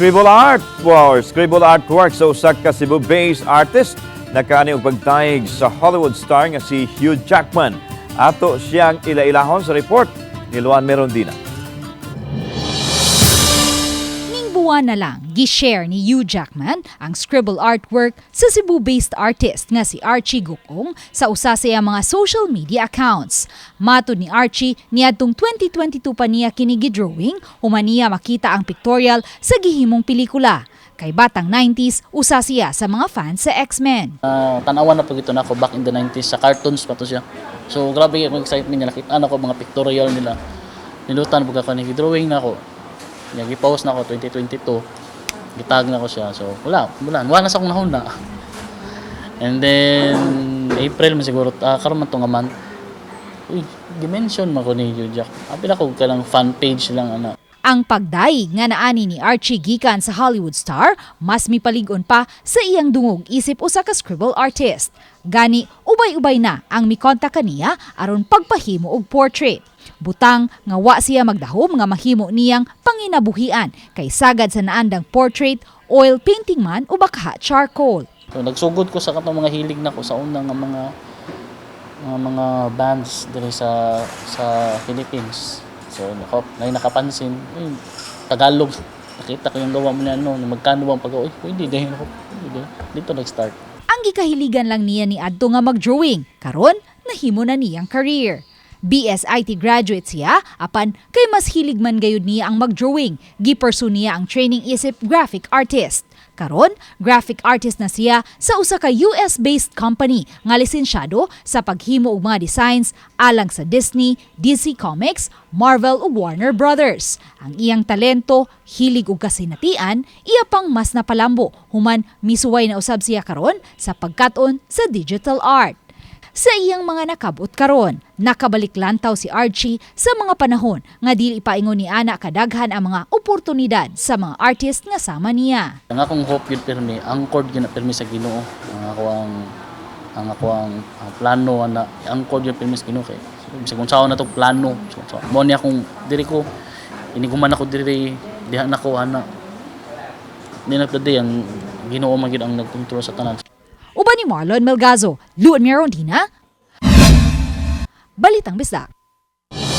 Scribble art, wow, scribble artwork sa usa ka Cebu-based artist nakaani og pagtayig sa Hollywood star nga si Hugh Jackman. Ato siyang ila-ilahon sa report ni Luan Merondina. Ning buwan na lang, gi-share ni Hugh Jackman ang scribble artwork sa Cebu-based artist nga si Archie Gukong sa usa sa iyang mga social media accounts. Matod ni Archie, niadtong 2022 pa niya kini gi-drawing human niya makita ang pictorial sa gihimong pelikula. Kay batang 90s, usa siya sa mga fans sa X-Men. Tanawan na pag ito nako back in the 90s, sa cartoons pa to siya. So grabe yung excitement niya, nakita na ko mga pictorial nila. Nilutan pag ako drawing na ako. Nya gi-post na ako 2022. Gitag na ko siya. So wala, wala, wala na sa akong nahuna. And then April man siguro, karon man to nga month. Uy, gi-mention man ko ni Hugh Jack. Apil ako kanang fan page lang ana. Ang pagdayig nga naani ni Archie gikan sa Hollywood star, mas mipalig-on pa sa iyang dungog isip usa ka scribble artist. Gani ubay-ubay na ang mikontak kaniya aron pagpahimo og portrait. Butang nga wa siya magdahom nga mahimo niyang panginabuhian kay sagad sa naandang portrait, oil painting man o baka charcoal. So nagsugod ko sa katong mga hilig nako sa una nga mga bands diri sa Philippines. So naka, nakapansin, uy, Tagalog. Nakita ko yung gawa mo niya, no, magkano ba ang pag, uy, pwede din ako. Pwede. Dito nag-start. Ang gikahiligan lang niya ni adto nga mag-drawing, karon nahimo na niyang career. BSIT graduate siya, apan kay mas hilig man gayud niya ang mag-drawing, gi-pursue niya ang training isip graphic artist. Karon, graphic artist na siya sa usa ka US-based company nga lisensyado sa paghimo og mga designs alang sa Disney, DC Comics, Marvel ug Warner Brothers. Ang iyang talento, hilig ug kasinatian, iya pang mas napalambo human misuway na usab siya karon sa pagkat-on sa digital art. Sa iyang mga nakabot karon, nakabalik lantaw si Archie sa mga panahon nga dili paingon ni ana kadaghan ang mga oportunidad sa mga artist nga sama niya. Ang akong hope yun pirmi, anchored yun na pirmi sa Ginoo. Ang ako ang plano ana, anchored yun pirmi sa Ginoo kay. So, kung saan na to plano, so, mo niya akong diri ko iniguman ako diri diha nako ana. Di na day ang Ginoo man gyud ang nagkontrol sa tanan. Uban ni Marlon Melgazo, Luan Mirondina, Balitang Bisdak.